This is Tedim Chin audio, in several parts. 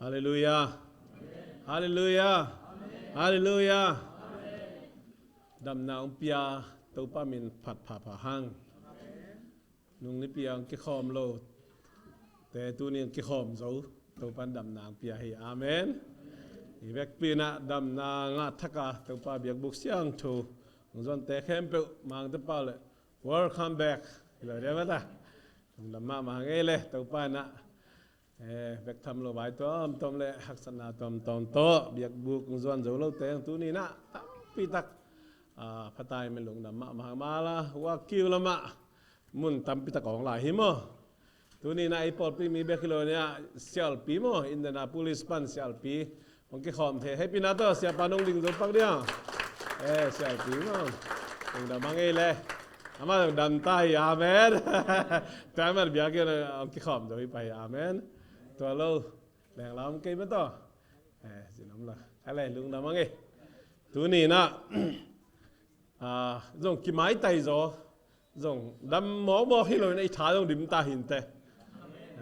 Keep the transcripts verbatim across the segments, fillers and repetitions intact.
Halleluiah. Halleluiah. Halleluiah. Damna hong pia Topa min phat phapha hang. Nung nipi a hong kikhawm lo te tuni hong kikhawm zo, Topa in damna hong pia hi. Amen. I vekpi in ah damna ngah thak a Topa biakbuk siangtho hong zuante khempeuh, Mangte pau le welcome back hi lo dia mata. Lungdam mahmah ngei le Topa in ah, eh, bek tham lo vai tuamtuam le haksatna tuamtuam tawh biakbuk hong zuan zo lote hong tuni in ah tampi tak, ah, phatai min lungdam mahmah hang mala, hua kiu lamah mun tampi tak a hong lai hi maw? Tuni in ah i pawlpi mi bek hi lo in ah sialpi maw, Indianapolis pan sialpi hong kikhawm thei. Hehpihna tawh siapa nong ding zo pak dia. Eh, sialpi maw. Lungdam hang ngei le. Amah zong dam ta hi, amen. Tua amah biakinn hong kikhawm zo hi pah hi, amen. Tua lo leng lam kei mah tawh. Eh, sin om la. Kha le lungdam hang ngei. Tuni in ah, ah, zong kimaitai zaw. Zong dam mawkmawk hi lo in ah i tha zong dim ta hi inteh.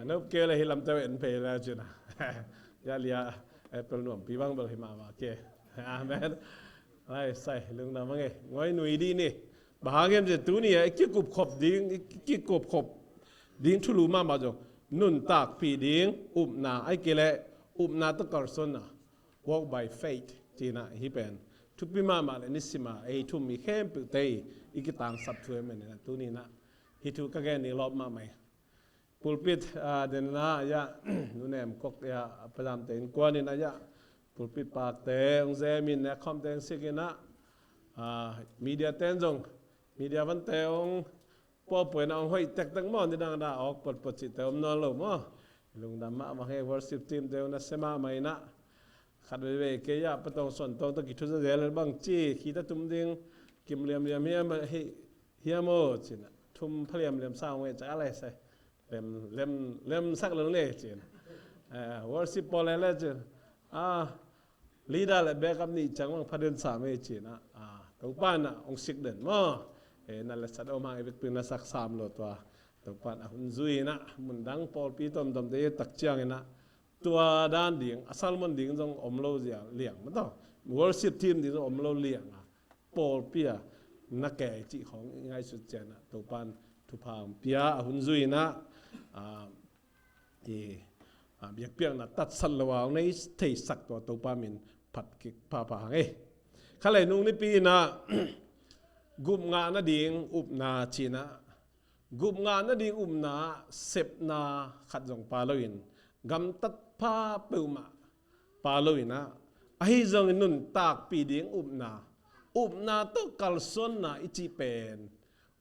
Nop kei le hi lamte en phei le cin a. Ya lia, eh, pel nuampi bang bel hi mahmah kei. Amen. Lai sai lungdam hang ngei. Ngoi nui dih ni. Bang hang hiam cih leh tuni a i kikupkhop ding, i kikupkhop ding thulu mahmah zong nuntakpih ding upna, ahih kei leh upna tawh kalsuanna, walk by faith cihna hi pen thupi mahmah le nisim a ei thu-um mi khempeuhte i kitangsap thu ahih manin ah tuni in ah hih thu ka gen ding lawp mahmah hi. Pulpit, ah, den in ah, ya, Nu Nem Kok, ya, a pazamte innkuan in ah, ya, pulpit pakte hong zem in, ya, khawmte hong sik in ah, ah, media ten zong, media vante hong puapua in ah hong hoih tektek maw, nidang a dah awk potpot cihte om nawn lo maw. Lungdam mahmah hang e, worship team te hong nasia mahmah in ah. Khat veivei kei ah patawng suantawng tawh kithuza zel bang ci, khit a tum ding kim liamliam hiam, hi, hiam aw cin ah thum pha liamliam sa hong e cak a lai sai. Lem, lem, lemsak lo le cin. Eh, worship pawl le le cin. Ah, leader le backup nih ciang bang pha den sa mei cin ah. Ah, Topa in ah hong sik den maw. Eh, na le sat om hang i vekpi na sak sam lo tua. Topa in ah hun zui in ah, mun dang pawlpi tuamtuamte i tak ciangin ah tua dan ding, a sermon ding zong om lo zia liang, maw taw. Worship team ding zong om lo liang a, pawlpi a na kei cih khawng i ngaihsut ciang ah Topa in thupha hong pia a hun zui in ah, ah, i, ah, biakpiakna tatsat lo a hong nei theisak tua Topa min phat kik phapha hang e. Kha le nung nipi in ah gup ngah nading upna cih in ah, gup ngah nading upna ah sepna khat zong pha loin, gamtat pha peuhmah pha loin ah, ahi zongin nuntakpih ding upna, upna tawh kalsuanna i cih pen,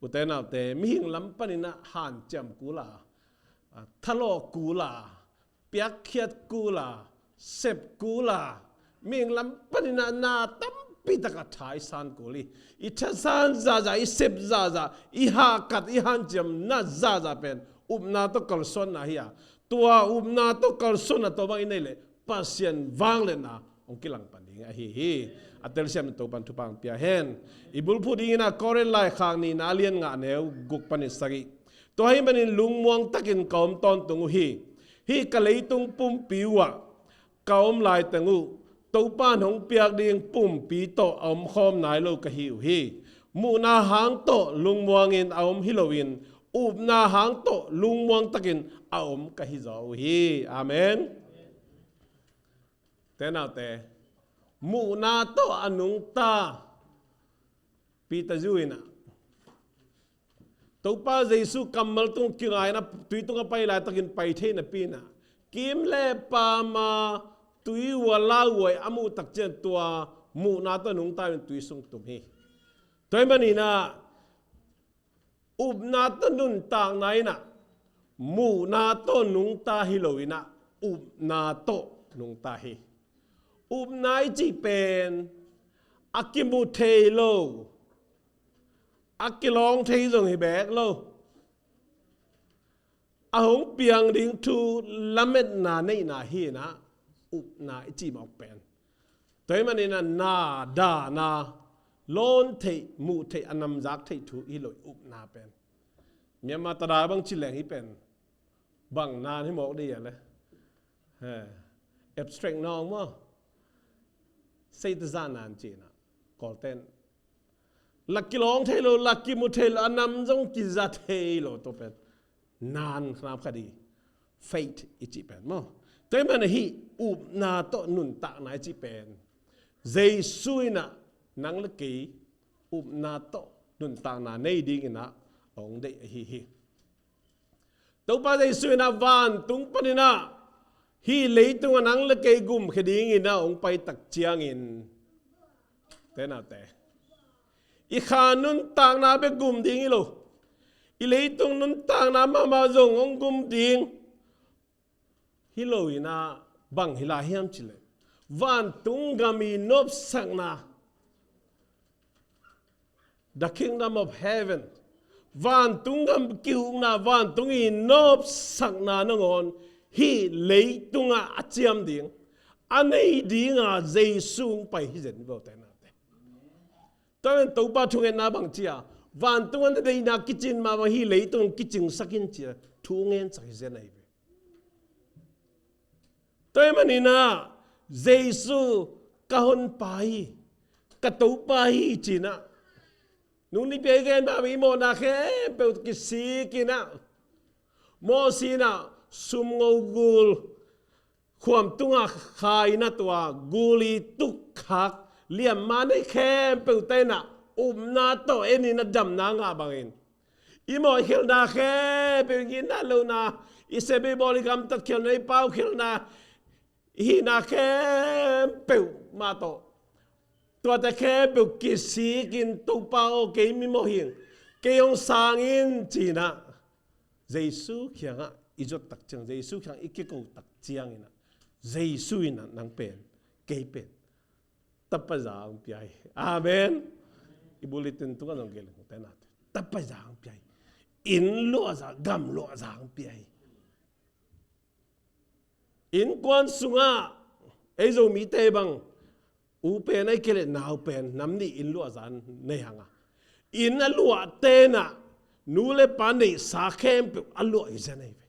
ute naute, mihing lam panin ah hanciam kul a, ah, thalawh kul a, piakkhiat kul a, sep kul a, mihing lam panin ah na tampi tak a tha i san kul hi. I thasan zahzah, i sep zahzah, i hahkat, i hanciamna zahzah pen upna tawh kalsuanna hi a, tua upna tawh kalsuanna tawh bang i neih leh Pasian vangliatna hong kilangpan ding ahi hi. A telsiam in Topa in thupha hong pia hen. I bulphuh dingin ah Korin laikhak nihna a lian nga, a neu guk panin sagih. Tua ahih manin lungmuang takin ka om tawntung uh hi. Hih ka leitung pumpi uh ah ka om laiteng uh Topa in hong piak ding pumpi tawh a omkhawm nai lo ka hi uh hi. Muhna hang tawh lungmuangin a om hi loin, upna hang tawh lungmuang takin a om ka hi zaw uh hi. Amen. Te naute, muhna tawh a nungta Peter Zu in ah, Topa Jesu kammal tung kingai in ah, tui tung a pai laitakin pai thei napi in ah, kim le pam a tui uh a lauhuai a muh tak ciang tua muhna tawh nungta in tui sung tum hi. Tua ahih manin ah, upna tawh nuntakna in ah, muhna tawh nungta hi lo in ah, upna tawh nungta hi. Upna i cih pen a kimu thei lo, a kilawng thei zong hi beek lo, a hong piang ding thu lametna neihna hi in ah, upna i cih mawk pen. Tua ahih manin ah na, dahna, lawn theih, muh theih, a namzak theih thu hi lo, upna pen. Myanmar tada bang ci leng hih pen bang nan hi mawk dih a le. He. Abstract nawng maw? Seita zah nan cihna. Kawlten. Lak kilawng thei lo, lak kimu thei lo, a nam zong kiza thei lo, tua pen. Nan khanam khat hi. Faith i cih pen maw? Tua ahih manin hih upna tawh nuntakna i cih pen. Jesu in ah nang le kei upna tawh nuntakna nei dingin ah hong deih ahi hi. Topa Jesu in ah vantung panin ah hih leitung ah nang le kei gumkhia dingin ah hong pai tak ciangin, te naute, i kha nuntakna bek gum ding hi lo. I leitung nuntakna mahmah zong hong gum ding hi lo in ah bang hi lai hiam cih leh, vantung gam i nopsakna, the kingdom of heaven, vantung gam kihukna, vantung i nopsakna nangawn hih leitung ah a ciam ding, a nei ding a Jesu hong pai hi zen hi ve, te naute. Tua ahih manin Topa thungetna bang ci a, vantung ah na deihna kicing mah bang hih leitung kicingsak in ci a thu ngensak hi zen ahi ve. Tua ahih manin ah Jesu ka honpa hi, ka Topa hi ci-in ah, nung Nipi a i gen mah bang i mawhna khempeuh kisik in ah, Moses in ah sumngo gul khuam tungah khai in ah, tua gul i tukkhak liamma nei khempeuhte in ah upna tawh en in ah damna ngah bangin, i mawhkhelhna khempeuh, i ginat lohna, i sep i bawl, i gamtat khelhna, i paukhelhna, i hihna khempeuh mah tawh, tuate khempeuh kisik in, Topa aw, kei mi mawh hi ing, kei hong sang in ci-in ah Jesu kiangah i zot tak ciang, Jesu kiangah i kiko tak ciangin ah Jesu in ah nang pen, kei pen tapa za hong pia hi. Amen. I bulletin tungah zong gen leng, te naute, tapa za hong pia hi. Inn luahza, gam luahza hong pia hi. Innkuan sungah ei Zomite bang, u pen ahih kei leh nau pen nam nih inn luahza nei hang a, inn a luahte in ah nu le pa neihsa khempeuh a luah hi zen ahi ve.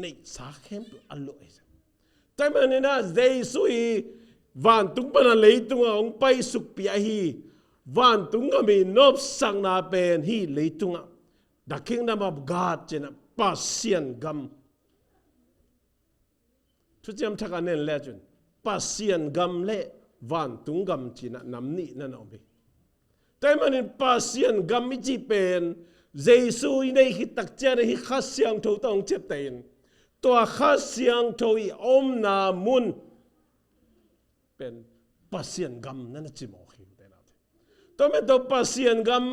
Neihsa khempeuh a luah hi zen. Tua ahih manin ah Jesu i vantung pan a leitung ah hong paisukpih ahi vantung gam i nopsakna pen hih leitung ah, the kingdom of God ci-in ah, Pasian gam. Thuciam Thak a nen le cun Pasian gam le vantung gam ci-in ah nam nih na na om hi. Tua ahih manin Pasian gam i cih pen Jesu i neih khit tak ciangin hih Kha Siangtho tawh hong ciapteh in, tua Kha Siangtho i omna mun pen Pasian gam na na ci mawk hi, te naute. Tua ahih manin tua Pasian gam,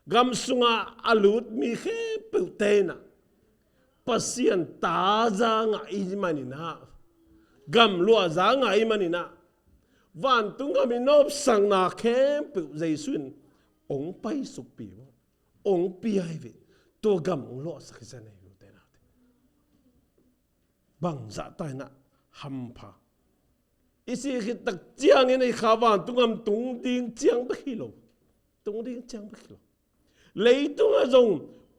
gam sungah a lut mi khempeuhte in ah Pasian ta za ngah ahih manin ah, gam luahza ngah ahih manin ah, vantung gam i nopsakna khempeuh Jesu in hong paisukpih uh, hong pia hi ve. Tua gam hong luahsak hi zen ahi ve, te naute. Bangzah ta in ah hampha. I sih khit tak ciangin i kha vantung gam tung ding ciang bek hi lo. Tung ding ciang bek hi lo. Leitungah zong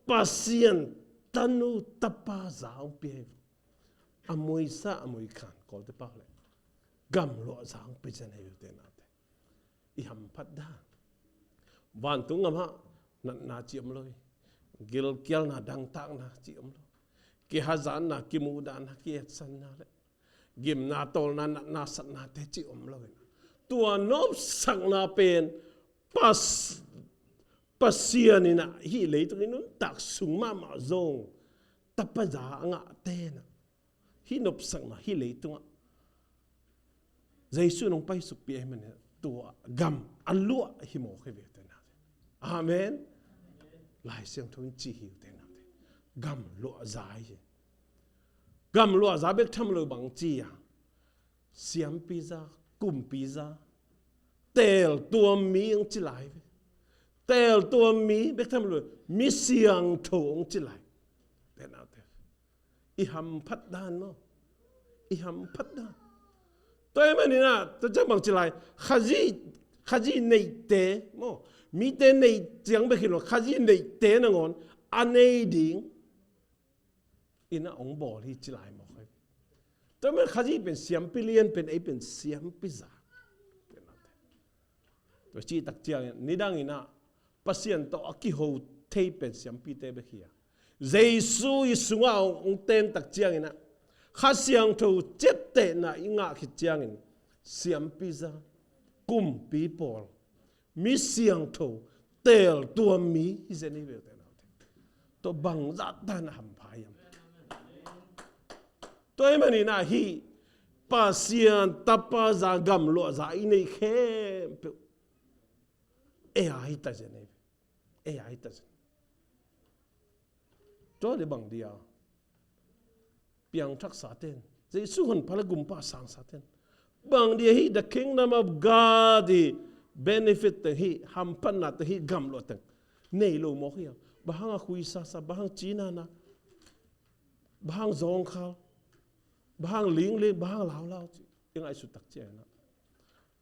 Pasian tanu tapa za hong pia hi. A muisa a muikhan Kawlte pau le gam luahza hong pia zen hi uh, te naute. I hamphat dan. Vantung gam ah natna cih om lo hi. Gilkialna, dangtakna cih om lo. Kihazatna, kimuhdahna, kihetsanna le gimna, tawlna, natna, satnate cih om lo hi. Tua nopsakna pen Pas-, Pasian in ah hih leitung i nuntak sung mahmah zong tapa za a ngahte in ah hih nopsakna hih leitungah Jesu in hong paisukpih ahih manin tua gam a luah hi mawk hi ve, te naute. Amen. Lai Siangtho in ci hi uh, te naute. Gam luahza hi. Gam luahza bek tham lo, bang ci a, siampi za, kumpi za, teeltuam mi hong ci lai ve. Teeltuam mi bek tham lo, mi siangtho hong ci lai, te naute. I hamphat dan maw? I hamphat dan. Tua ahih manin ah, tua ciang bang ci lai, Khazih, Khazih neihte maw? Mite neih ciang bek hi lo, Khazih neihte nangawn a nei ding in ah hong bawl hi ci lai mawk hi. Tua man Khazih pen siampi lian pen, ei pen siampi za. Tua cih tak ciangin nidangin ah Pasian tawh a kiho thei pen siampite bek hi a, Jesu i sungah hong, hong ten tak ciangin ah Kha Siangtho ciaptehna i ngah khit ciangin siampi za, kumpi pawl, mi siangtho, teeltuam mi hi zen hi ve, ute naute. Tua bangzah tan a hampha hiam? Tua ahih manin ah hih Pasian tapa za, gamluah za i neih khempeuh ei a hi ta zen hi ve. Ei a hi ta zen. Tua le bang dia piangthaksa ten, Jesu honpa le gumpa sangsa ten, bang dia hih the kingdom of God i benefit teng, hih hamphatna teng, hih gamluah teng nei lo mawk hiam? Bang hang a khuisasa, bang hang cinana, bang hang zawngkhal, bang hang lingling, bang hang laulau cih i ngaihsut tak ciangin ah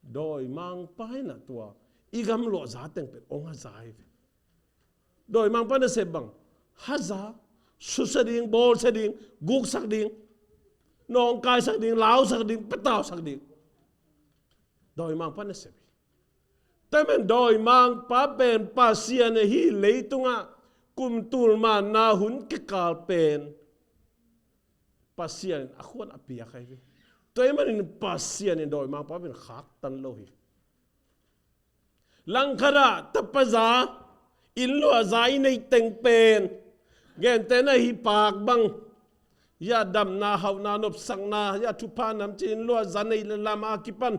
dawimangpa in ah tua i gamluah za teng pen hong haza hi ve. Dawimangpa nasep bang? Haza, susia ding, bawlsia ding, guksak ding, nawngkaisak ding, lausak ding, patausak ding. Dawimangpa nasep hi. Tua ahih man dawimangpa pen Pasian in hih leitungah kum tul manna hun kikal pen Pasian in a khuan a piak ahi ve. Tua ahih manin Pasian in dawimangpa pen khaktan lo hi. Langkhat ah tapa za, inn luah za i neih teng pen, gentehna hih park bang, ya damna, hauhna, nopsakna, ya thupha nam ci, inn luah za neih le lam a kipan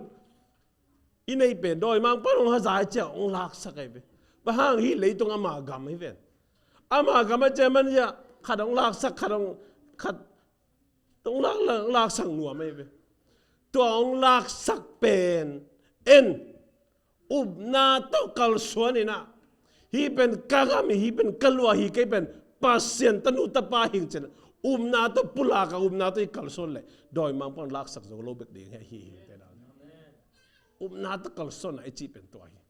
i neih pen dawimangpa in hong haza hi ciang hong laksak ahi ve. Bang hang? Hih leitung ama gam hi ven. Ama gam a ciang man ya khat hong laksak, khat hong, khat hong lak, laksak nuam ahi ve. Tua hong laksak pen en, upna tawh kalsuan in ah, hih pen ka gam hi, hih pen ka luah hi, kei pen Pasian tanu tapa hi ing ci-in ah upna tawh pulak a, upna tawh i kalsuan leh dawimangpa in laksak zo lo bek ding hi, hi, hi. Upna tawh kalsuanna i cih pen tua hi.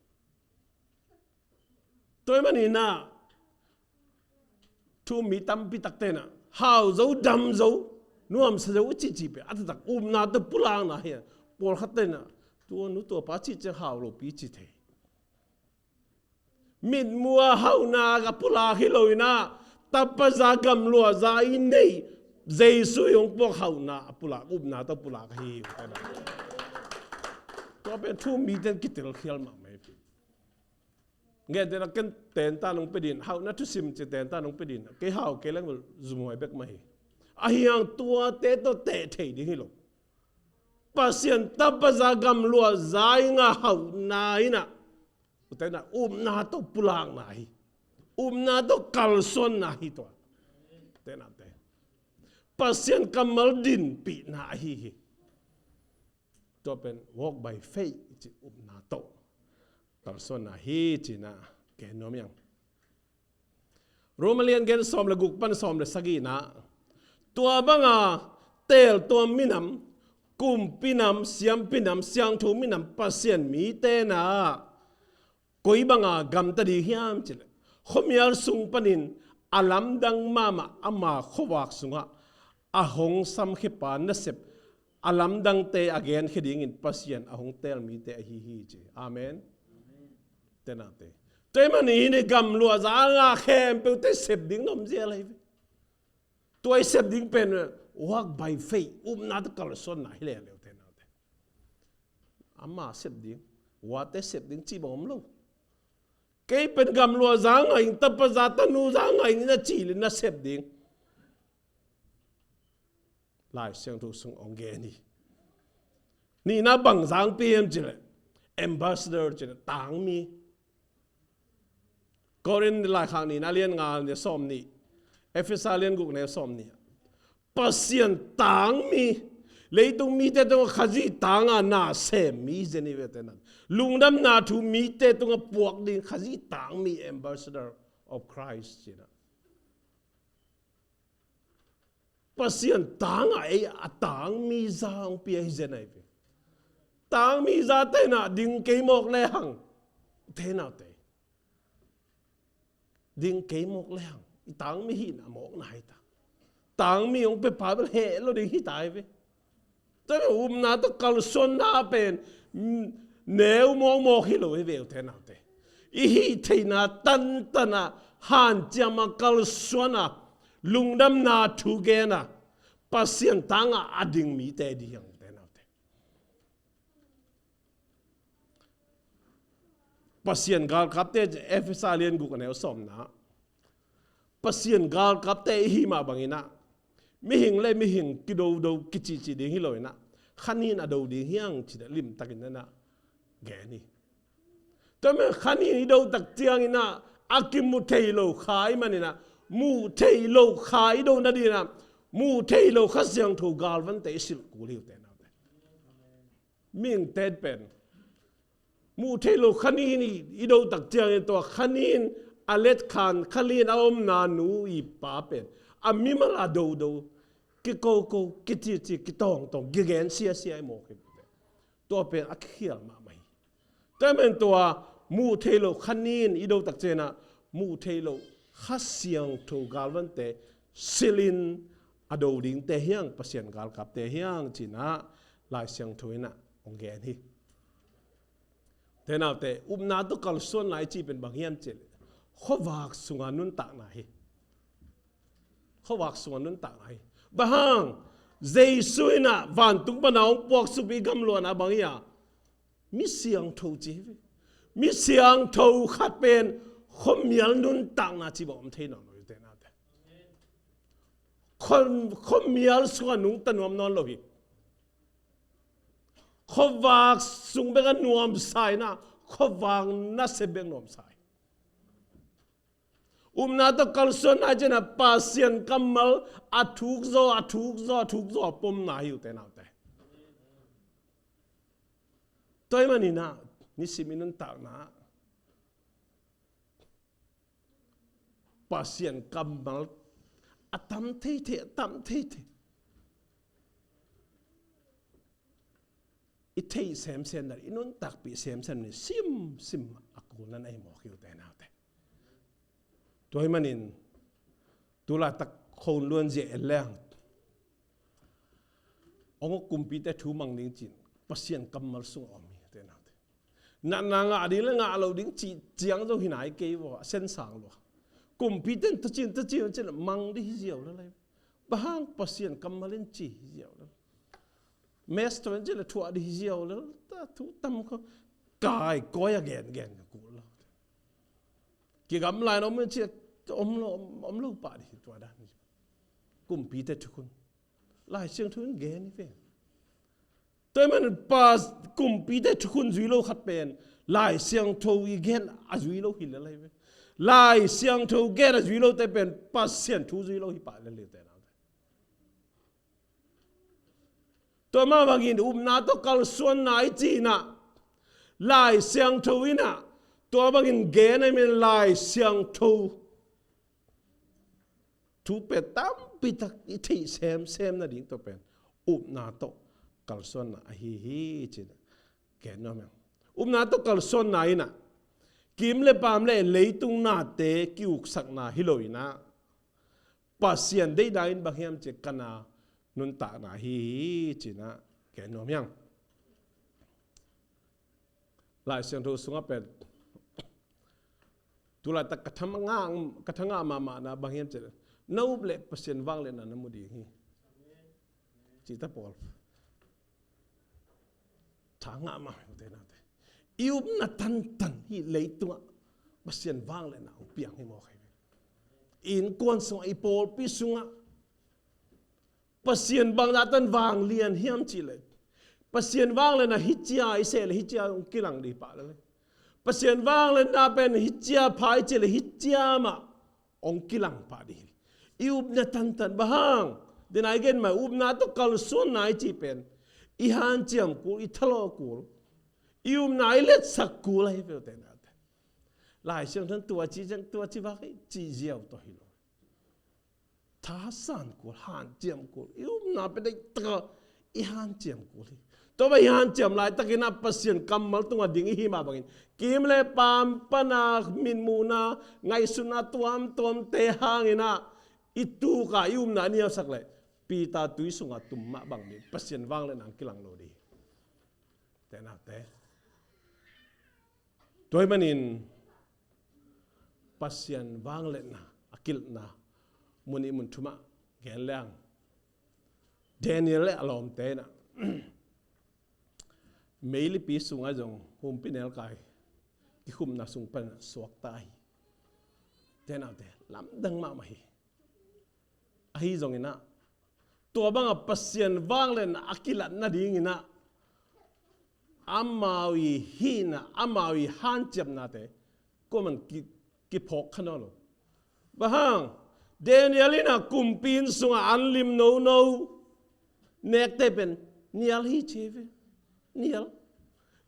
Tua ahih manin ah thu-um mi tampi takte in ah hau zo, dam zo, nuamsa zo i cihcih pen a taktak upna tawh pulakna hi a, pawlkhatte in ah tua nu tua pa cih ciang hau lopi ci thei. Mitmuh a hauhna a pulak hi lo in ah tapa za, gamluah za i neih, Jesu i hong puak hauhna a pulak, upna tawh pulak ahi hi. Tua pen thu-um mite in kitelkhial mahmah hi. Gentehna ken tentan hong pia ding, hauhna thusim ci tentan hong pia ding, kei hau kei leng bel zumhuai bek mah hi. Ahi hang tuate tawh teh thei ding hi lo. Pasian tapa za, gamluah za i ngah hauhna in ah, ute in ah upna tawh pulakna hi. Upna tawh kalsuanna hi tua. Ute in ah te, Pasian kammal dinpihna ahi hi. Tua pen walk by faith i cih upna tawh kalsuanna hi ci-in ah gen nuam ing. Rom a lian gen sawm le guk pan sawm le sagihna. Tua banga teeltuam minam, kumpi nam, siampi nam, siangtho minam, Pasian mite in ah koi banga gamta ding hiam cih leh, khuamial sung panin a lamdang mahmah ama khuavak sungah a hong samkhia pa nasep a lamdangte a genkhia dingin Pasian a hong teel mite ahi hi ci. Amen. Ute naute, tua ahih manin hih gamluah za a ngah khempeuhte sep ding na om zel ahi ve. Tua i sep ding pen walk by faith, upna tawh kalsuanna hi leuleu, ute naute. Ama sep ding, uate sep ding cih bang om lo. Kei pen gamluah za ngah ing, tapa za, tanu za ngah ing na cih leh na sep ding. Lai Siangtho sung hong gen hi. Nihna bang za hong pia hiam cih leh, ambassador cih leh tangmi. Korin laikhak nihna lian nga, neu sawm nih, Efesa lian guk, neu sawm nih. Pasian tangmi, leitung mite tungah Khazih tanga na sem mi hi zen hi ve, ute naute. Lungdamna thu mite tungah puak ding Khazih tangmi, ambassador of Christ ci-in ah. Pasian tangah ei a tangmi za hong pia hi zen ahi ve. Tangmi zate in ah ding kei mawk lehang, ute naute, ding kei mawk lehang i tangmi hihna mawkna hi ta. Tangmi hong pia pa bel heh lo ding hi ta ahi ve. Tua upna tawh kalsuanna pen, mm, neu mawkmawk hi lo hi ve ute naute. I hih theihna tantan ah hanciam a kalsuan a, lungdamna thu gen a, Pasian tangah a ding mite ding hi hang ute naute. Pasian galkapte, Efesa lian guk a neu sawmna. Pasian galkapte i hih mah bangin ah, mihing le mihing kidodo kicihcih ding hi lo in ah, kha nin a do ding hi hang ci-in ah limtakin ah gen hi. Tua mah kha nin i do tak ciangin ah, a kimu thei lo kha ahih manin ah, muh theih loh kha i do nadingin ah, muh theih loh Kha Siangtho galvante i silh kul hi ute naute. Mihingte pen muh theih loh kha nin i, i do tak ciangin tua kha nin a letkhan, kha nin a omna nu i pa pen a mimal a dodo, kikoko, kicihcih, kitawngtawng, kigen siasia i mawk hi. Tua pen a kikhial mahmah hi. Tua ahih manin tua muh theih loh kha nin i do tak ciangin ah, muh theih loh Kha Siangtho galvante silhin a do dingte hi hang, Pasian galkapte hi hang ci-in ah Lai Siangtho in ah hong gen hi. Ute naute, upna tawh kalsuanna i cih pen bang hiam cih leh, khuavak sunga nuntakna hi. Khuavak sunga nuntakna hi. Bang hang, Jesu in ah vantung pana hong puaksuk i gamluahna bang hi a, mi siangtho ci hi ve. Mi siangtho khat pen khuamial nuntakna cih bang om thei nawn lo hi ute naute. Khua-, khuamial sungah nungta nuam nawn lo hi. Khuavak sung bek a nuamsa in ah, khuavak nasep bek nuamsa hi. Upna tawh kalsuanna i cih in ah Pasian kammal a thuk zaw, a thuk zaw, a thuk zaw a pomna hi ute naute. Tua ahih manin ah nisim i nuntakna ah Pasian kammal a tam theithei, a tam theithei i theih semsem nading, i nuntakpih semsem nading simsim a kulna na hi mawk hi ute naute. Tua ahih manin tulaitak khonluan zia en leng, hong kumpite thu mang ding ci-in Pasian kammal sungah om hi ute naute. Natna ngah ding le ngah lo ding cih ciang zong hi nai kei vaw, a sensang lua. Kumpite in tua ci-in, tua ci-in, ci-in mang ding hi ziau lel lai. Bang hang, Pasian kammal in ci hi ziau lel. Mass tua in ci le thuah ding hi ziau lel. Tua thu tam kha, kaikawi a gengen ka kul lo. Kigamla in om in ci, om lo, om lo pah ding hi tua dan hi. Kumpite thukhun Lai Siangtho in gen hi ve. Tua ahih manin Pasian kumpite thukhun zui lo khat pen Lai Siangtho i gen a zui lo hi lel hi ve. Lai Siangtho gen a zui lote pen Pasian thu zui lo hi pah lel hi ute naute. Tua mah bangin upna tawh kalsuanna i cih in ah Lai Siangtho in ah tua bangin gen ahih manin Lai Siangtho thu pen tampi tak i theih semsem nading tua pen upna tawh kalsuanna ahi hi ci-in ah gen nuam hi hang. Upna tawh kalsuanna in ah kim le paam le leitung nate ki-uksakna hi lo in ah Pasian deihna in bang hiam cih kana nuntakna ahi hi ci-in ah gen nuam hi hang. Lai Siangtho sungah pen tulaitak ka tha ngah, ka tha ngah mahmahna bang hiam cih leh, na up leh Pasian vangliatna na mu ding hi. Cihtak pawl tha ngah mah hi ute naute. I upna tantan hih leitungah Pasian vangliatna hong piang hi mawk hi. I innkuan sungah, i pawlpi sungah Pasian bangzah tan vanglian hiam cih leh, Pasian vangliatna hih cia i seh leh hih cia hong kilang ding hi pah lel hi. Pasian vangliatna pen hih cia pha i cih leh hih cia mah hong kilang pah ding hi. I upna tantan bang hang, dena i gen mah, upna tawh kalsuanna i cih pen i hanciam kul, i thalawh kul, i upna i letsak kul ahi ve ute naute. Lai Siangtho in tua ci ciang, tua ci vak hi ci ziau tawh hi lo. Thasan kul, hanciam kul, i upna pen deih taka i hanciam kul hi. Tua bang i hanciam laitakin ah Pasian kammal tungah ding i hih mah bangin kim le paam pana mitmuhna, ngaihsutna tuamtuamte hangin ah i tuka i upna a niausak leh Peter tui sungah tum mah bang ding, Pasian vangliatna kilang lo ding. Te naute, tua ahih manin Pasian vangliatna a kilatna mun nih mun thumah gen leng, Daniel le a lawmte in ah meilipi sungah zong humpinelkai kikhumna sung pan suakta hi. Te naute, lamdang mahmah hi. Ahi zongin ah, tua bangah Pasian vangliatna a kilat nadingin ah, amau i hihna, amau i hanciamnate kuaman ki, kiphawk kha nawn lo. Bang hang, Daniel in ah kumpi inn sungah an lim nono nekte pen nial hi ci hi ve. Nial.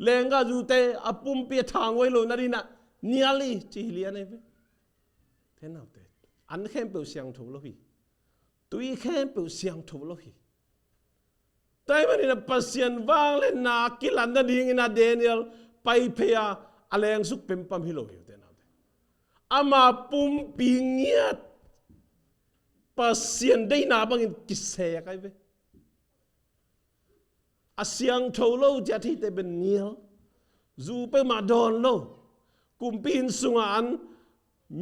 Lenggahzute a pumpi a thanghuai lo nadingin ah nial hi ci hi lian hi ve. Te naute, an khempeuh siangtho lo hi. Tui khempeuh siangtho lo hi. Tua ahih manin ah Pasian vangliatna a kilat nadingin ah Daniel pai phei a, a lengsuk pempam hi lo hi, te naute. Ama pumpi ngiat Pasian deihna bangin kisek ahi ve. A siangtho lo ci a theite pen nial. Zu peuhmah dawn lo. Kumpi inn sungah an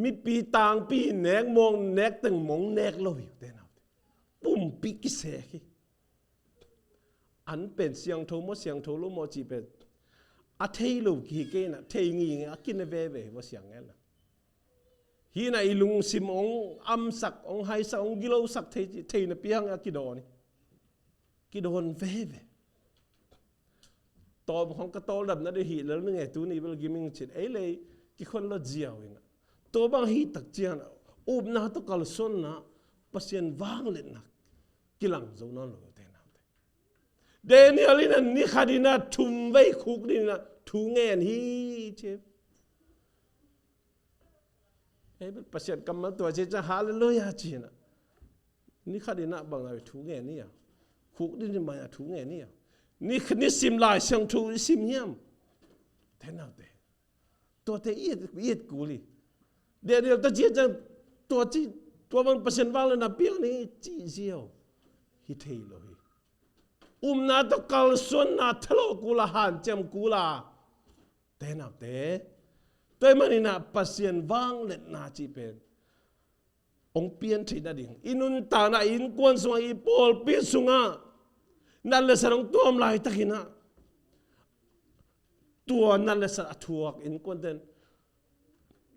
mipi tangpi nek mawng nek teng mong nek lo hi, te naute. Pumpi kisek hi. An pen siangtho maw, siangtho lo maw cih pen a thei lo kihi kei in ah, thei ngingi a kine veve hi maw, siang ngen ah. Hi in ah i lungsim hong amsak, hong haisak, hong gilosak thei, thei napi hang a kidawn hi. Kidawn veve. Tawm khong ka tawldam nading hi lel ning e, tuni bel giming cin ei lei kikhon lo ziau in ah. Tua bang hi tak ciang ah, upna tawh kalsuanna, Pasian vangliatna kilang zo nawn lo, te naute. Daniel in ah ni khat in ah thum vei khuk dingin ah thu ngen hi ci. Ei bel Pasian kammal tua ci ciang hallelujah ci in ah, ni khat in ah bang a thu ngen hi a, khuk dingin bang a thu ngen hi a, ni, nisim Lai Siangtho i sim hiam? Te naute, tuate i et, i et kul hi. Daniel ta ci ciang tua ci, tua bang Pasian vangliatna piang ni ci ziau hi thei lo hi. Upna tawh kalsuanna thalawh kul a, hanciam kul a, te naute. Tua ahih manin ah Pasian vangliatna cih pen hong pian theih nading, i nuntakna, i innkuan sungah, i pawlpi sungah nat le sat hong tuam laitakin ah, tua nat le sat a thuak innkuante in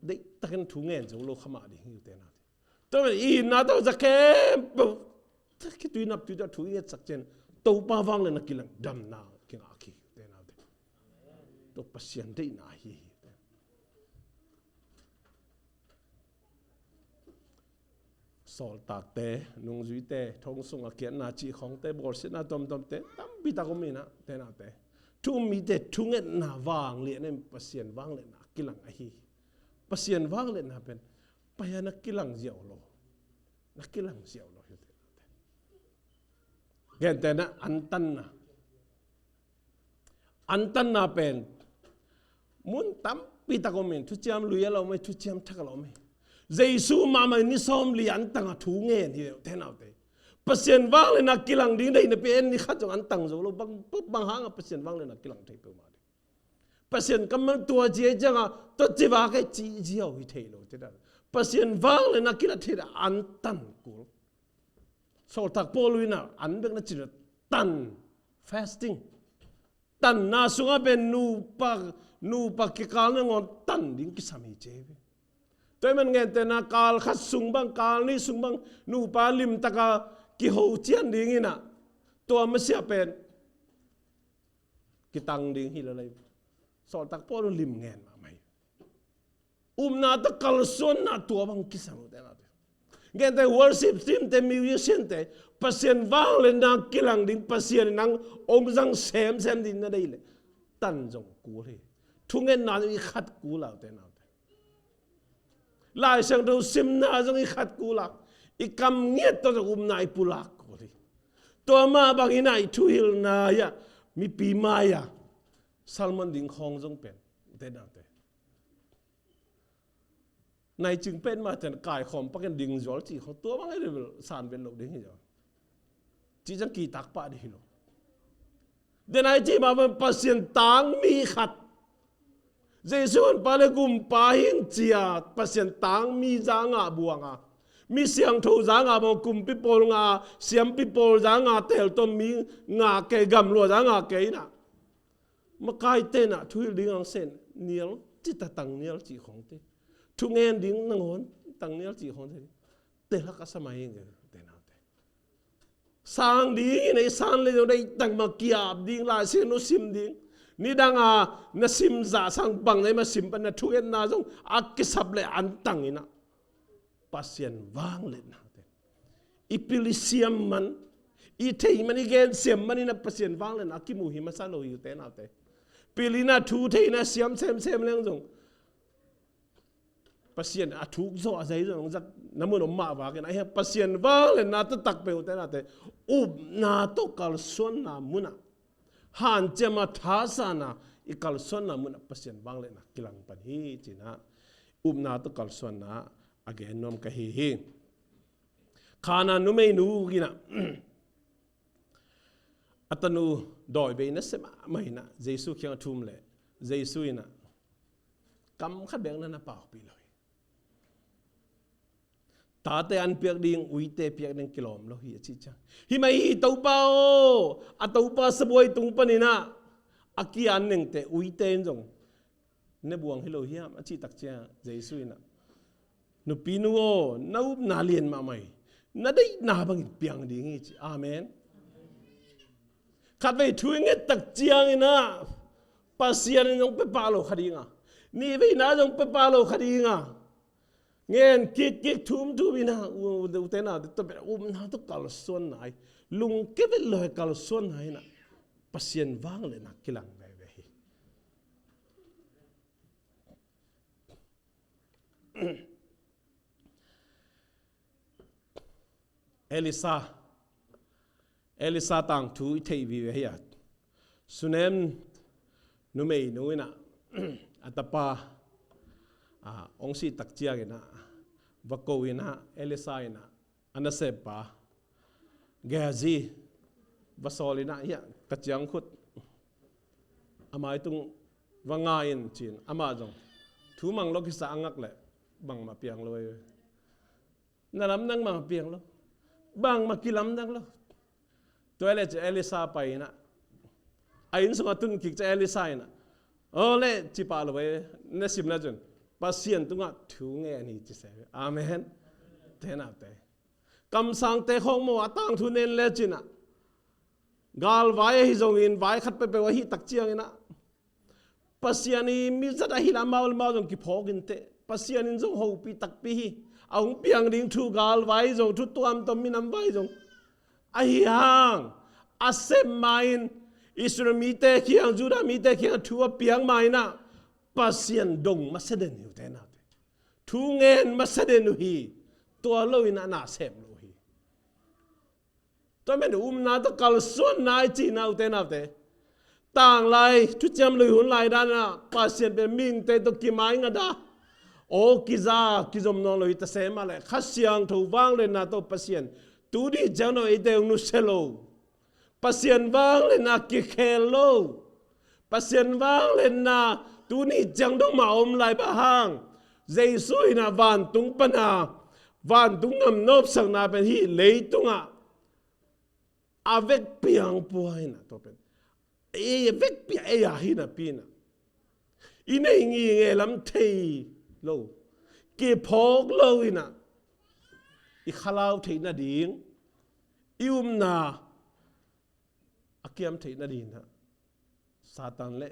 deihtakin thu ngen zo lo kha mah ding hi, te naute. Tua i itna tawh za khempeuh khitui naptui tawh thu i ngetsak ciang, Topa vangliatna kilang, damna kingah hi, te naute. Tua Pasian deihna ahi hi. Sawltakte, nungzuite, thong sungah kiatna cih khawngte, bawlsiatna tuamtuamte tampi tak om in ah, te naute. Thu um mite thungetna vangliatna in Pasian vangliatna kilang ahi hi. Pasian vangliatna pen pai a na kilang ziau lo. Na kilang ziau lo hi, te naute. Gentehna, antanna. Antanna pen mun tampi tak om in, thuciam lui a la om hi, thuciam thak a la om hi. Jesu mahmah in ni sawmli antang a thu ngen hi, te naute. Pasian vangliatna kilang ding deih napi en ni khat zong antang zo lo, bang, bang hang a Pasian vangliatna kilang thei peuhmah ding. Pasian kammal tua ci a ciang a, tua ci vak e ci ziau hi thei lo, te naute. Pasian vangliatna kilang thei a antan kul. Sawltak Paul in ah an bek na cih tan, fasting. Tanna sungah pen nupa, nupa kikal nangawn tan ding kisam hi ci hi. Tua ahih man gentehna kal khat sung bang, kal nih sung bang nupa limtaka kiho cian ding in ah, tua masiah pen kitang ding hi lel hi. Sawltak Paul lim ngen mahmah hi. Upna tawh kalsuanna tua bang kisam uh, te naute. Gentehna worship team te, musician te, Pasian vangliatna kilang ding, Pasian in nang hong zang semsem ding na deih leh tan zong kul hi. Thungetna i khat kul a, te naute. Lai Siangtho simna zong i khat kul a, i kam ngiat tawh zong upna i pulak kul hi. Tua mah bangin ah i thuhilhna ah, mipi mai-ah sermon ding khawng zong pen, te naute, naicing pen mah ten kaikhawm pakin ding zual cih khawng, tua bang hi leh bel san vet loh ding hi zaw. Cih ciang kitak pah ding hi lo. Denai cih mah bang Pasian tangmi khat, Jesu honpa le gumpa hi ing ci-a Pasian tangmi za ngah buang a, mi siangtho za ngah buang, kumpi pawl ngah, siampi pawl za ngah, teltom mi ngah kei, gamlua za ngah kei inah, makaite inah thuhilh ding hong sen nial cita tang nial cih khawngte, thungen ding nangawn tang nial cih khawngte, telak a sa mai ing e, te naute. Sang ding inah, i san le zong dai tang mah kiap ding, Lai Siangtho sim ding. Nidang a na sim zah sang bang na i mah sim pan na thungetna zong a kisap le an tang inah, Pasian vangliatna te, i pil i siam man, i thei man, i gen siam man inah Pasian vangliatna a kimu hi masa lo hi, ute naute. Pil inah thu thei inah siam semsem leng zong, Pasian a thuk zawh a zai zawh zat na mun om mah vakin, ahi hang Pasian vangliatna taktak peuh, ute naute, upna tawh kalsuanna munah, hanciam a thasana i kalsuanna munah Pasian vangliatna kilang pan hi ci-in ah, upna tawh kalsuanna a gen nuam ka hi hi. Kana numeinu inah, a tanu dawi bei nasia mahmah inah, Jesu kiang a thum leh, Jesu inah, kam khat bek na na paupih lo hi. Tate an piak ding, uite piak ding kilawm lo hi, a cih ciang. Hi mai hi, Topa aw, a topa sabuai tung pan inah a ki-an nengte uite in zong ne buang hi lo hiam, a cih tak ciang Jesu inah, nupinu aw, na upna lian mahmah hi, na deihna bangin piang ding hi, ci. Amen. Khatvei thu i nget tak ciang inah Pasian in zong pia pah lo kha ding a, nihveina zong pia pah lo kha ding a, ngen kikkik, thumthum inah, u, u, ute naute, tua pen upna tawh kalsuanna hi, lungkia vet lo hi kalsuanna hi inah, Pasian vangliatna kilang veve hi. Elisha, Elisha tangthu i theih vive hi a, Sunem numeinu inah, a tapa, a, hong sih tak ciang inah, va ko inah, Elisha inah, a naseppa Gehazi va sawl inah, hiah ka ciangkhut a maitung va ngai in, ci-in amah zong thu mang lo kisa a ngak leh bangmah piang lo hi. Na lamdang bangmah piang lo, bangmah kilamdang lo. Tua leh ci Elisha pai inah, a inn sungah tun kik ci Elisha inah, aw leh ci pah lo hi, na sim le cin Pasian tungah thu ngen hi ci se. Amen. Te naute, kamsangte khawng maw, a tangthu nen le cin ah, galvai ahi zongin, vai khat peuhpeuh ahi tak ciang inah, Pasian i mizat ahi leh amau le amau zong kiphawk inteh. Pasian in zong hopih takpi hi. A hong piang ding thu galvai zong, thu tuamtuam minam vai zong. Ahi hang a sep ma-in Israel mite kiang, Judah mite kiang thu a piak ma-in ah, Pasian dong masa den hi, ute naute. Thu ngen masa den uh hi. Tua lo-in a na sem lo hi. Tua men upna tawh kalsuanna i cihna, ute naute, tanglai thuciam lui hun lai dan ah Pasian pen mihingte tawh kimaingat a, aw kiza kizom nawn lo hi ta se mah leh, Kha Siangtho vangliatna tawh Pasian tuni ciang dong eite hong nusia lo. Pasian vangliatna kikhel lo. Pasian vangliatna tuni ciang dong mah om lai, bang hang Jesu in ah vantung pan a, vantung gam nopsakna pen hih leitungah a vekpi-in pua hi-in ah, tua pen ei a vekpi-a ei a hi napi-in ah, i neih ngitnget lam thei lo, kiphawk lo-in ah, i khalau theih nading, i upna a kiam theih nading ah Satan le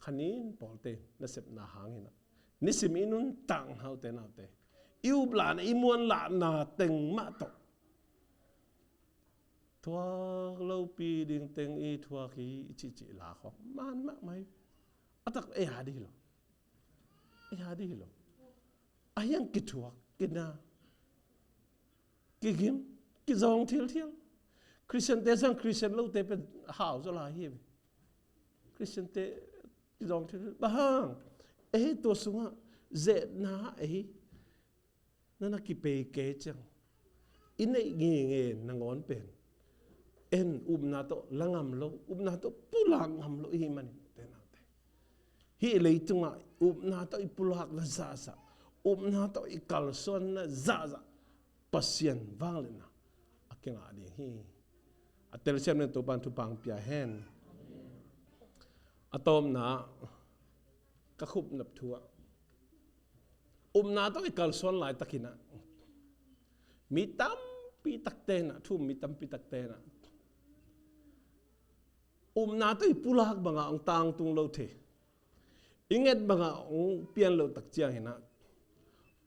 khanin pawlte nasepna hangin ah, nisim i nuntakna, ute naute, i uplahna, i muanlahna teng mah tawh thuak lopi ding teng i thuak hi, i cihcih la khawng man mahmah hi. A tak ei a ding hi lo. Ei a ding hi lo. A hiang kithuak, kina, kigim, kizawng thilthial. Khristiante sang Khristian lote pen hau zaw lai hi ve. Khristiante kizawng thilthial. Bang hang, ei tua sungah zetna ei na na kipei kei ciang, i neih ngitnget nangawn pen en, upna tawh la ngam lo, upna tawh pulak ngam lo i hih manin, ute naute, hih leitungah upna tawh i pulakna zahzah, upna tawh i kalsuanna zahzah Pasian vangliatna a kingah ding hi. A telsiam ding Topa'n thupha hong pia hen. A tawpna, ka khupnop thu ah, upna tawh i kalsuan laitakin ah, mi tampi takte in ah, thu um mi tampi takte in ah, upna tawh i pulak bangah hong tangtung lo thei, i nget bangah hong pian loh tak ciangin ah,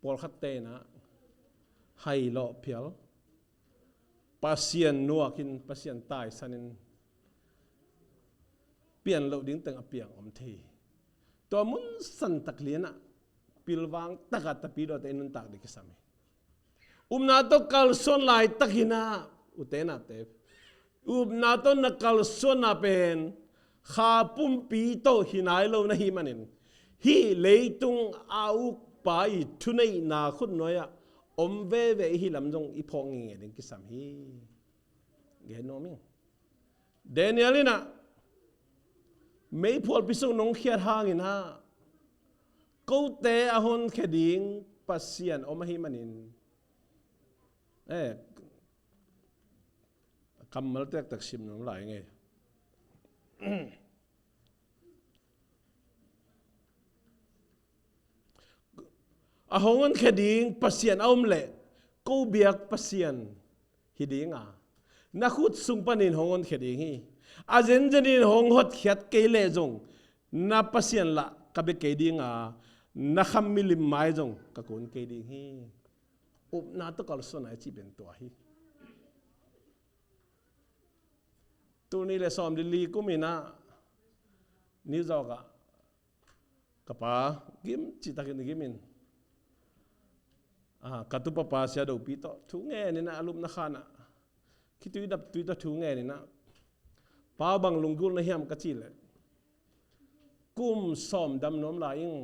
pawlkhatte in ah hai lawh phial, Pasian nuakin, Pasian taisanin, pian loh ding teng a piang om thei. Tua mun santak lian ah pilvang takah Tapidaw te i nuntak ding kisam hi. Upna tawh kalsuan laitakin ah, ute naute, upna tawh na kalsuanna pen kha pumpi tawh hi nai lo na hih manin, hih leitung a ukpa i thuneihna khutnuai ah om veve i hih lam zong i phawk ngenge ding kisam hi. Gen nuam ing. Daniel in ah meiphualpi sung nong khiat hangin ah, kote a honkhia ding Pasian om ahih manin, eh, kammal tektek sim nuam lai ing ei. A hong honkhia ding Pasian a om leh, ko biak Pasian hi ding a, na khut sung panin hong honkhia ding hi. A zenzenin hong hotkhiat kei leh zong, na Pasian lah ka bia kei ding a, na kham milim mai zong ka kun kei ding hi. Upna tawh kalsuan a i cih pen tua hi. Tul nih le sawm le li kum in ah New York ah ka pa gim cihtakin i gim in, ah, ka tupapa Sia Do Pi tawh thu ngen in ah, a lupna khan ah khitui daptui tawh thu ngen in ah, "Pa, bang lunggulh na hiam?" ka cih leh, "Kum sawm dam nuam lai ing,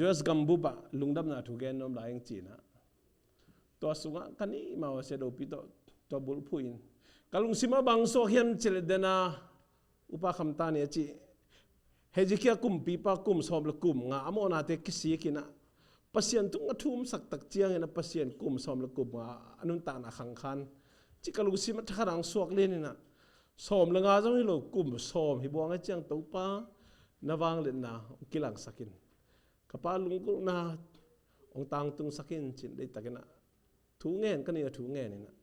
U S gambup ah lungdamna thu gen nuam lai ing," ci in ah, tua sungah ka nih mah uh a, Sia Do Pi tawh tua bulphuh in, ka lungsim ah bang suak hiam cih leh, dena Upa Kham Ta Ni a cih Hezekiah kumpipa kum sawm le kum nga a mawhnate kisik in ah, Pasian tungah thu umsak tak ciangin ah, Pasian kum sawm le kum nga a nuntakna khangkhan cih ka lungsim ah thakhat ah hong suak lian in ah, sawm le nga zong hi lo, kum sawm hi buang a, ciang Topa na vangliatna hong kilangsak in, ka pa lunggulhna hong tangtungsak in, ci in deihtakin ah thu ngen, ka nih a thu ngen in ah,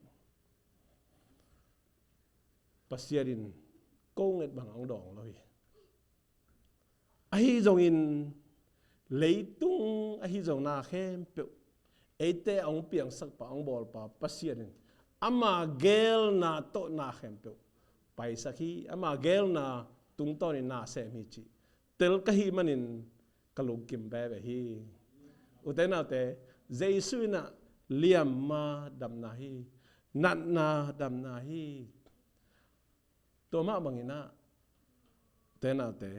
Pasian in ko nget bang hong dawng lo hi. Ahi zongin, leitung ahi zong na khempeuh, eite a hong piangsak pa, a hong bawl pa Pasian in ama geelna tawh na khempeuh paisak hi. Ama geelna tungtawnin na sem hi cih tel ka hih manin ka lungkim veve hi. Ute naute, Jesu in ah liamma damna hi, natna damna hi. Tua mah bangin ah, ute naute,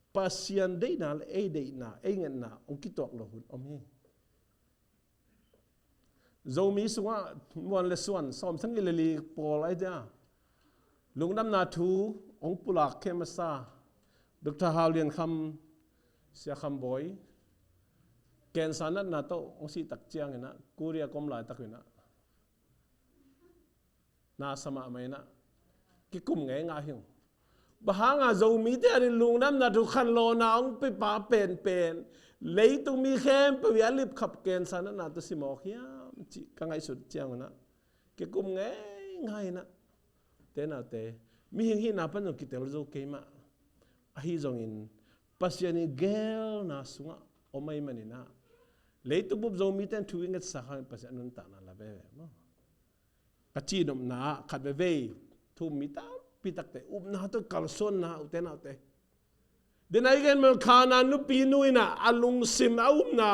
Pasian deihna le ei deihna, ei ngetna hong kituak lo hun om hi. Zomi sungah muan le suan sawmsagih le li pawl ahi dia, lungdamna thu hong pulak khe masa Doctor Hau Lian Kham, Sia Kham Bawi, cancer natna tawh hong sih tak ciangin ah, Korea ka om laitak in ah, na sa mahmah in ah, kikum ngeingai hi ung. Bang hanga Zomite adingin lungdamna thu khanlawhna hong pia pa penpen, leitung mi khempeuh i a lipkhap cancer natna tawh si mawk hiam cih ka ngaihsut ciangun ah, kikum ngeingai in ah, ute naute, mihing hihna pan zong kitel zo kei mah. Ahi zongin, Pasian i geelna sungah om ahih manin ah, leitung bup Zomite in thu i ngetsak hangin Pasian a nuntakna la veve maw. Ka cihnopna ah khat veivei, thu um mi tampi takte upna tawh kalsuanna, ute naute. Dena i gen mah Khanaan nupi nu in ah a lungsim a upna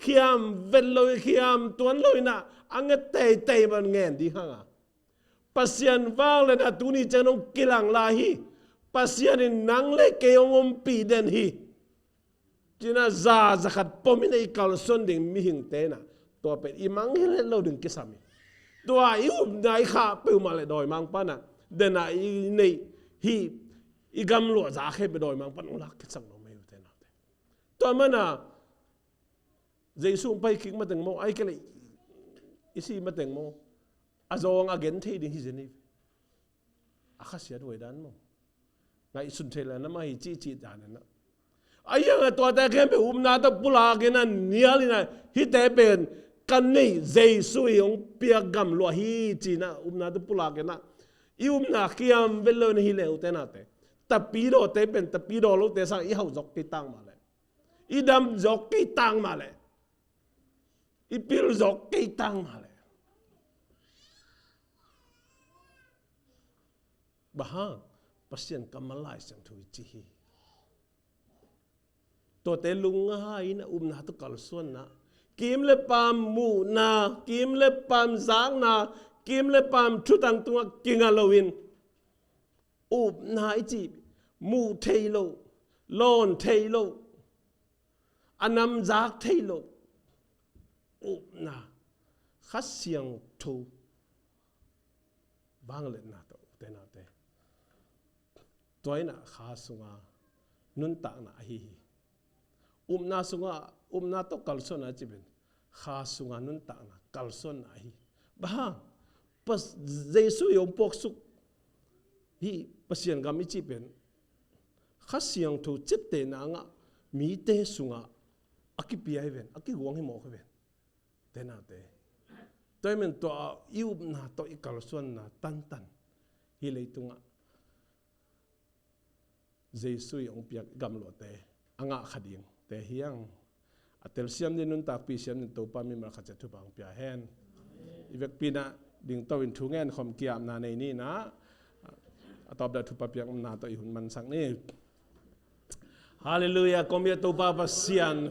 khiam vet lo, khiam tuan lo in ah, a nget teitei man ngen ding hanga, Pasian vangliatna tuni ciang hong kilang lai hi. Pasian in nang le kei hong ompih den hi, ci in ah za, za khat pom in ah i kalsuan ding mihingte in ah, tua pen i mangngilh het lo ding kisam hi. Tua i upna i khah peuhmah le dawimangpa'n ah, den a i neih hi, i gamluah zak hi peuh dawimangpa'n hong lak khitsak lo mei ute naute. Tua mana Jesu hong pai kik mateng maw, ahih kei leh i si mateng maw, a zawng a gen thei ding hi zen hi. A khasiat huai dan maw, ngaihsun thei le na mah hi cihcih dan in ah. A iang a tuate khempeuh upna tawh pulak in ah, nial in ah, hihte pen ka neih Jesu i hong piak gamluah hi ci-in ah upna tawh pulak in ah, i upna kiam vet lo in ah hi le ute naute. Tapidawte pen tapidawlote sang i hauh zawk kei tang mah leh, i dam zawk kei tang mah leh, i pil zawk kei tang mah leh, bang hang? Pasian kammal Lai Siangtho i ci hi. Tuate lungngai in ah upna tawh kalsuanna, kim le paam muhna, kim le paam zakna, kim le paam thutang tungah kinga lo in, upna i cih muh thei lo, lawn thei lo, a nam zak thei lo upna, Kha Siangtho vangliatna tawh ute naute. Tua in ah kha sunga nuntakna ahi hi. Upna sunga, upna tawh kalsuanna cih pen kha sunga nuntakna kalsuanna ahi. Bang hang? Pas-, Jesu i hong puaksuk hi Pasian gam i cih pen Kha Siangtho ciaptehna ngah mite sungah a kipia hi ven, a kiguang hi mawk hi ven. Ute naute, tua ahih manin tua i upna tawh i kalsuanna tantan hih leitungah Jesu i hong piak i gamluahte a ngah kha dingte hi hang. A telsiam ding, nuntakpih siam ding Topa mimal khat ciat thupha hong pia hen. I vekpi in ah dingto in thungen khawm ki-apna nei ni in ah, a tawpna thupha piakna tawh i hun mansak ni. Halleluiah. Kong biak Topa Pasian,